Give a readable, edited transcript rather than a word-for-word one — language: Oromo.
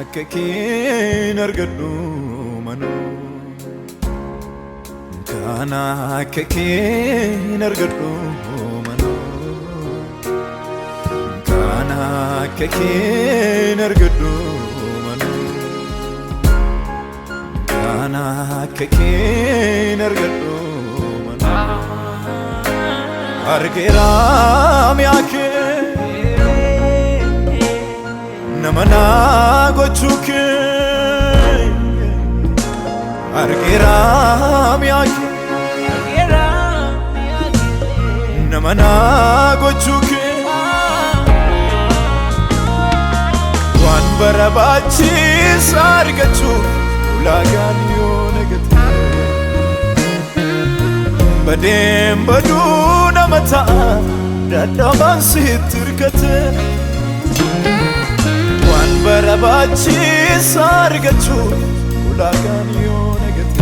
akka keen argadhu manoo. Kana akka keen argadhu manoo. Kana akka keen argadhu manoo. Kana akka keen argadhu manoo. Argeera mi'a kee, nama naa gochuu kee. Argeera mi'a kee, nama naa gochuu kee. Waan barbaachisaa argachuuf ulaagaan yoo nagate, badeen baduu nama ta'a dadhabaan sitti hirkate. Waan barbaachisaa argachuuf ulaagaan yoo nagate,